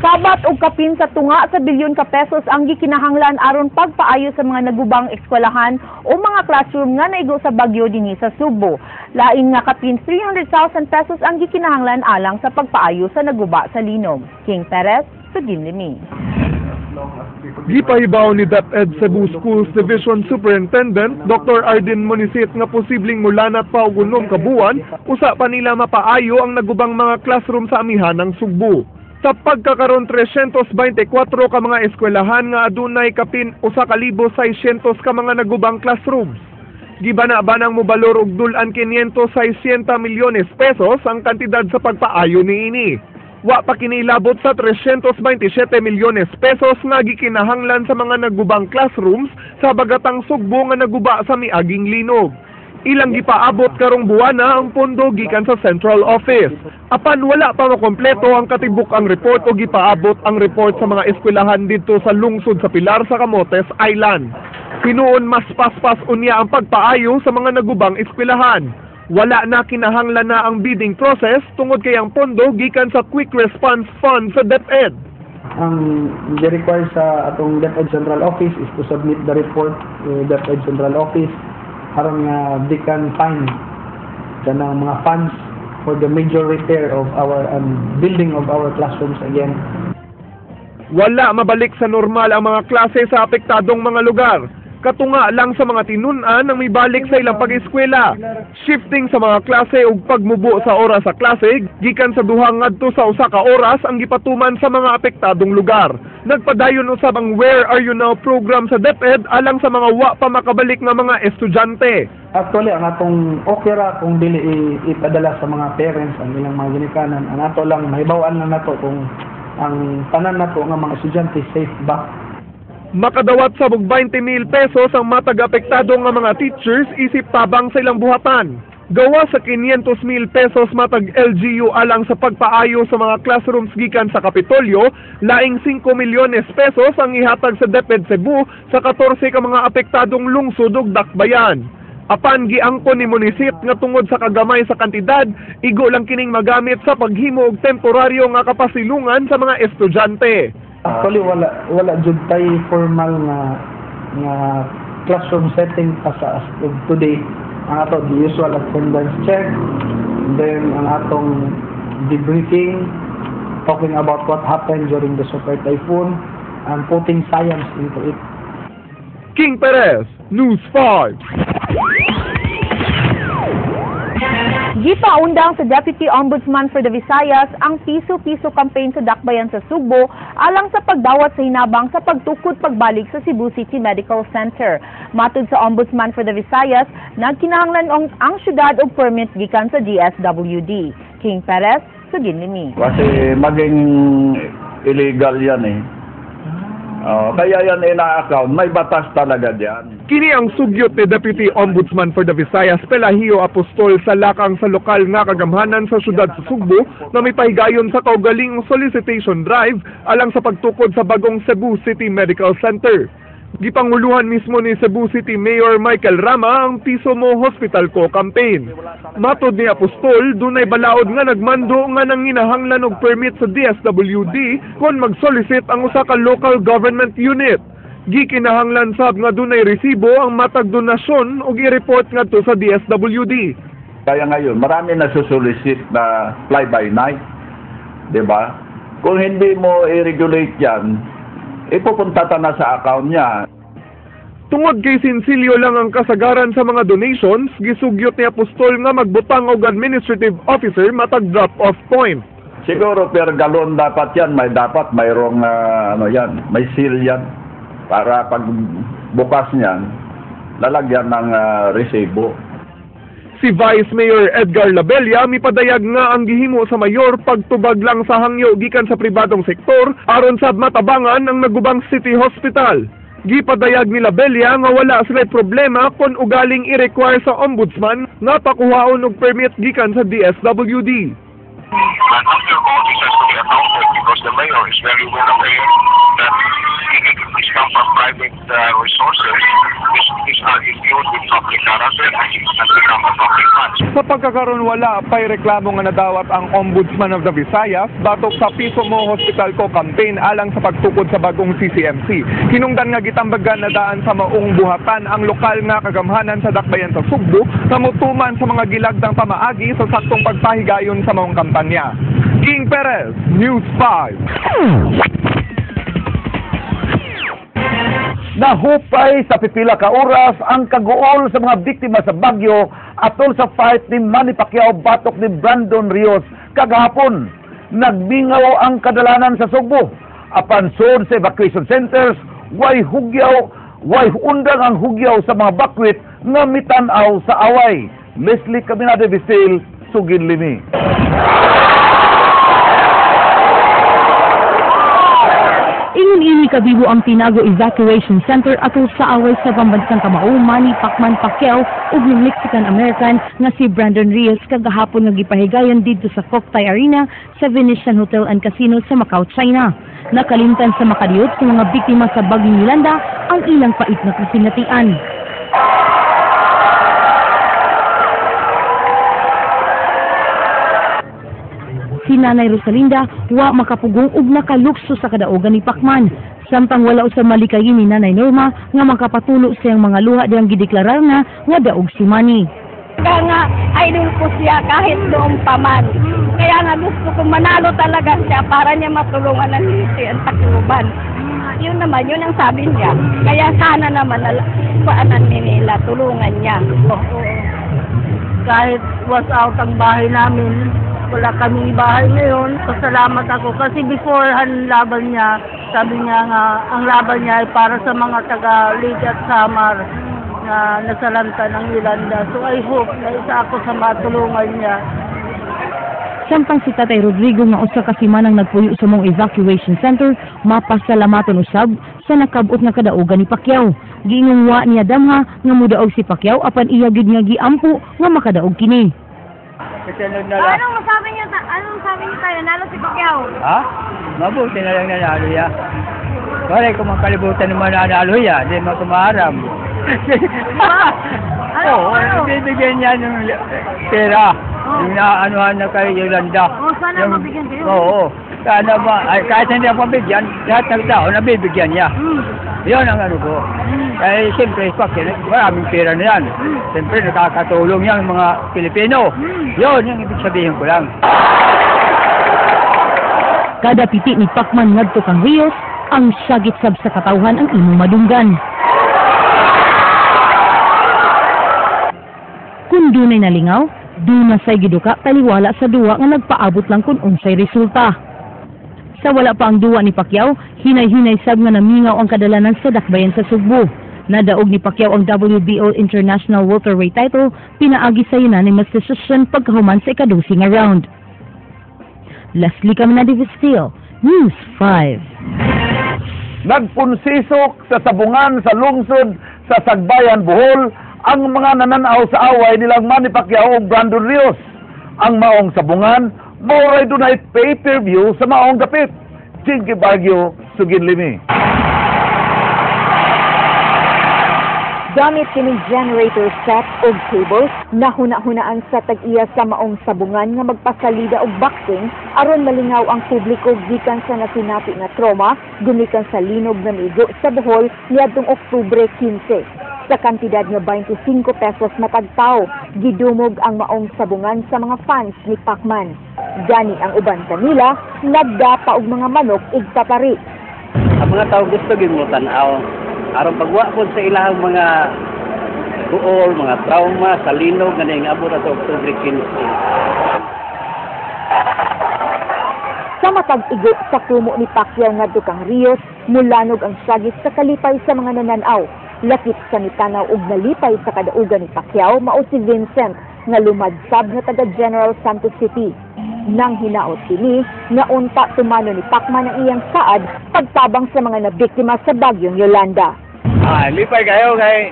Kabat og kapin sa tunga sa bilyon ka pesos ang gikinahanglan aron pagpaayo sa mga nagubang eskwelahan o mga classroom nga naigo sa bagyo dinhi sa Sugbo. Lain nga kapin 300,000 pesos ang gikinahanglan alang sa pagpaayo sa naguba sa linog. King Perez, Suginlimi. Gipahibaw ni DepEd Cebu Schools Division Superintendent Dr. Ardin Monisit nga posibleng mulanat pa og 6 ka buwan usa pa nila mapaayo ang nagubang mga classroom sa amihan ng Sugbo. Sa pagkakaron, 324 ka mga eskwelahan nga adunay kapin 1,600 ka mga nagubang classrooms. Gibana-banang mobalor og dul-an 560 milyones pesos ang kantidad sa pagpaayo niini. Wa pa kini labot sa 327 milyones pesos nga gikinahanglan sa mga nagubang classrooms sa Bagatang Sugbo nga naguba sa miaging linog. Ilang gipaabot karong buwana ang pondo gikan sa central office. Apan wala pa makompleto ang katibuk-ang report o gipaabot ang report sa mga eskwelahan didto sa lungsod sa Pilar sa Camotes Island. Hinuon mas paspas unya ang pagpaayo sa mga nagubang eskwelahan. Wala na kinahanglan na ang bidding process tungod kay ang pondo gikan sa Quick Response Fund sa DepEd. Ang gi-require sa atong DepEd Central Office is to submit the report to DepEd Central Office aron nga they can find kanang mga funds for the major repair of our building of our classrooms again. Wala mabalik sa normal ang mga klase sa apektadong mga lugar. Katunga lang sa mga tinun-an ang mibalik sa ilang pag-eskwela. Shifting sa mga klase ug pagmubo sa oras sa klase gikan sa 2 ngadto sa 1 ka oras ang gipatuman sa mga apektadong lugar. Nagpadayon usab ang Where Are You Now program sa DepEd alang sa mga wa pa makabalik nga mga estudyante. Actually, ang atong okay ra kung dili ipadala sa mga parents ang ilang mga ginikanan. Ang ato lang, mahibaw-an lang nato kung ang tanan nato nga mga estudyante safe ba. Makadawat sa og 20 mil pesos ang matag apektado nga mga teachers isip tabang sa ilang buhatan. Gawa sa 500 mil pesos matag LGU alang sa pagpaayo sa mga classrooms gikan sa Kapitolyo, laing 5 milyones pesos ang ihatag sa DepEd Cebu sa 14 ka mga apektadong lungsod ug dakbayan. Apan giangkon ni Monisit nga tungod sa kagamay sa kantidad, igo lang kining magamit sa paghimo og temporaryo nga kapasilungan sa mga estudyante. Actually, wala jud tay formal nga classroom setting pa sa as of today. Ang ato the usual attendance check, then ang atong debriefing, talking about what happened during the super typhoon and putting science into it. King Perez, News 5. Gipaundang sa Deputy Ombudsman for the Visayas ang Piso-Piso campaign sa Dakbayan sa Sugbo alang sa pagdawat sa hinabang sa pagtukod pagbalik sa Cebu City Medical Center. Matud sa Ombudsman for the Visayas, nagkinahanglan ang syudad og permit gikan sa DSWD. King Perez, Suginlimi. Kasi maging illegal yan eh. Oh, kaya yan ina-account, may batas talaga diyan. Kini ang sugyot ni Deputy Ombudsman for the Visayas Pelagio Apostol sa lakang sa lokal nga kagamhanan sa syudad sa Sugbo na may pahigayon sa kaugalingong solicitation drive alang sa pagtukod sa bagong Cebu City Medical Center. Gipanguluhan mismo ni Cebu City Mayor Michael Rama ang Piso Mo Hospital Ko campaign. Matod ni Apostol, dunay balaod nga nagmando nga nanginahanglan og permit sa DSWD kon mag-solicit ang usa ka local government unit. Gikinahanglan sab nga dunay resibo ang matag donasyon ug i-report ngadto sa DSWD. Kaya ngayon, marami na susolicit na fly by night. 'Di ba? Kung hindi mo i-regulate yan, ipupunta ta na sa account niya. Tungod kay sinsilyo lang ang kasagaran sa mga donations, gisugyot ni Apostol nga magbutang og administrative officer matag drop-off point. Siguro per galon dapat yan, may dapat mayroong ano yan, may seal yan para pag bukas niyan, lalagyan ng resibo. Si Vice Mayor Edgar Labella mipadayag nga ang gihimo sa mayor pagtubag lang sa hangyo gikan sa pribadong sektor aron sab matabangan ang nagubang City Hospital. Gipadayag ni Labella nga wala sila problema kon ugaling i-require sa ombudsman nga pakuhaon og permit gikan sa DSWD. But not your officers to be accounted because the mayor is very well aware that these come from private resources, which are imbued with public character and become a public funds. Sa Pagkakaron wala pay reklamo nga nadawat ang Ombudsman of the Visayas batok sa Piso Mo Hospital Ko campaign alang sa pagtukod sa bagong CCMC. Hinungdan nga gitambagan na daan sa maong buhatan ang lokal nga kagamhanan sa Dakbayan sa Sugbo nga motuman sa mga gilagdang pamaagi sa saktong pagpahigayon sa maong kampanya. King Perez, News 5. Nahupay sa pipila ka oras ang kaguol sa mga biktima sa bagyo atol sa fight ni Manny Pacquiao batok ni Brandon Rios kagahapon. Nagmingaw ang kadalanan sa Sugbo. Apan sud sa evacuation centers, way hugyaw, way undang ang hugyaw sa mga bakwit nga mitan-aw sa away. Leslie Caminade Visil, Sugin Limi. Ingon ini kabibo ang Tinago Evacuation Center atol sa away sa pambansang kamao Manny Pacman Pacquiao ug ning Mexican-American nga si Brandon Rios kagahapon nga gipahigayon didto sa Cocktai Arena sa Venetian Hotel and Casino sa Macau, China. Nakalimtan sa makadiyot sa mga biktima sa bagyong Yolanda ang ilang pait na kasinatian. Si Nanay Rosalinda wa makapugong og nakalukso sa kadaugan ni Pacman. Samtang wala usab malikayin ni Nanay Norma nga makapatulo sa iyang mga luha diyang gideklarar na nga daog si Manny. Kaya nga, idol ko siya kahit noong pa man. Kaya nga gusto ko manalo talaga siya para niya matulungan ang Leyte at Tacloban. Yun naman, yun ang sabi niya. Kaya sana naman, paanan ni nila, tulungan niya. Oo. Kahit was out ang bahay namin, wala kaming bahay ngayon. Pasalamat ako kasi before ang laban niya, sabi niya nga, ang laban niya ay para sa mga taga Leyte at Samar na nasalanta ng Yolanda. So I hope na isa ako sa matulungan niya. Samtang si Tatay Rodrigo nga usa ka simanang nagpuyo sa mong evacuation center, mapasalamaton usab sa nakabot nga kadaugan ni Pacquiao. Giingong wa niya damha nga mudaog si Pacquiao apan iya gyud nga giampo nga makadaog kini. Anong masabi niyo, anong sabi niyo tayo? Nanalo si Pacquiao. Ha? Mabuti na lang nanalo ya. Pare, kung makalibutan naman nanalo ya, di mo kumaram. Ano, Oo, ano? bibigyan niya ng pera. Yung naanuhan na kay Yolanda. Oh, sana mabigyan kayo. Oo. Sana ba, ay, kahit hindi ako mabigyan, lahat ng tao nabibigyan niya. Yun ang ano ko. Kaya siyempre, Pacquiao, maraming pera na yan. Siyempre, nakakatulong yan mga Pilipino. Yun, yung ibig sabihin ko lang. Kada piti ni Pacman ngadto kang Rios, ang syagit sab sa katawhan ang imong madunggan. Kung dunay nalingaw, duna say giduka taliwala sa duwa nga nagpaabot lang kung unsay resulta. Sa wala pa ang duwa ni Pacquiao, hinay-hinay sab nga namingaw ang kadalanan sa dakbayan sa Sugbo. Nadaog ni Pacquiao ang WBO International Welterweight title, pinaagi sa unanimous decision pagkahuman sa ikadusi nga round. Leslie Caminade Vistil, News 5. Nagpunsisok sa sabungan sa lungsod sa Sagbayan, Bohol ang mga nananaw sa away nilang Manny Pacquiao ug Brandon Rios. Ang maong sabungan, maoray dunay pay-per-view sa maong dapit. Jinky Baguio, Sugin Limi. Gamit kining generator set og cable, nahuna-hunaan sa tag-iya sa maong sabungan nga magpasalida og boxing aron malingaw ang publiko gikan sa nasinapi nga trauma gumikan sa linog nga migo sa Bohol niadtong Oktubre 15. Sa kantidad nga 25 pesos matag tawo, gidumog ang maong sabungan sa mga fans ni Pacman. Gani ang uban kanila nagdapa og mga manok ug papari. Ang mga tao gusto gyud mo tan-aw aron pagwa pod sa ilahang mga buol, mga trauma sa linog nga ning abot ato Oktubre 15. Sa matag igo sa kumo ni Pacquiao ngadto kang Rios, mulanog ang sagis sa kalipay sa mga nananaw. Lakip sa mitanaw og nalipay sa kadaugan ni Pacquiao mao si Vincent nga lumadsab nga taga General Santos City. Nang hinaot kini nga unta tumano ni Pacman ang iyang saad pagtabang sa mga nabiktima sa bagyong Yolanda. Lipay kayo kay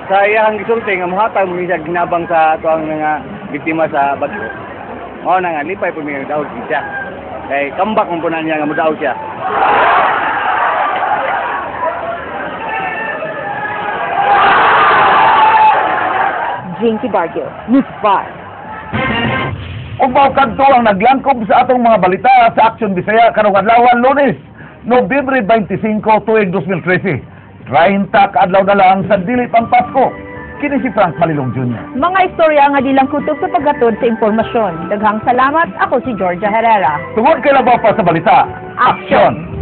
sa iyang gisulti nga mohatag mo siya ginabang sa atuang mga biktima sa bagyo. Mao na nga lipay pud mi daog siya. Kay comeback man po na niya nga modaog siya. Jinky Barrio, News 5. Ug mao kadto ang naglangkob sa atong mga balita sa Aksyon Bisaya karong adlaw, Lunes, Nobyembre 25, tuig 2013. 30 ka adlaw na lang sa dili pang Pasko. Kini si Frank Malilong Jr. Mga istorya nga di lang kutob sa paghatod sa impormasyon. Daghang salamat. Ako si Georgia Herrera. Tungod kay labaw pa sa balita, Aksyon!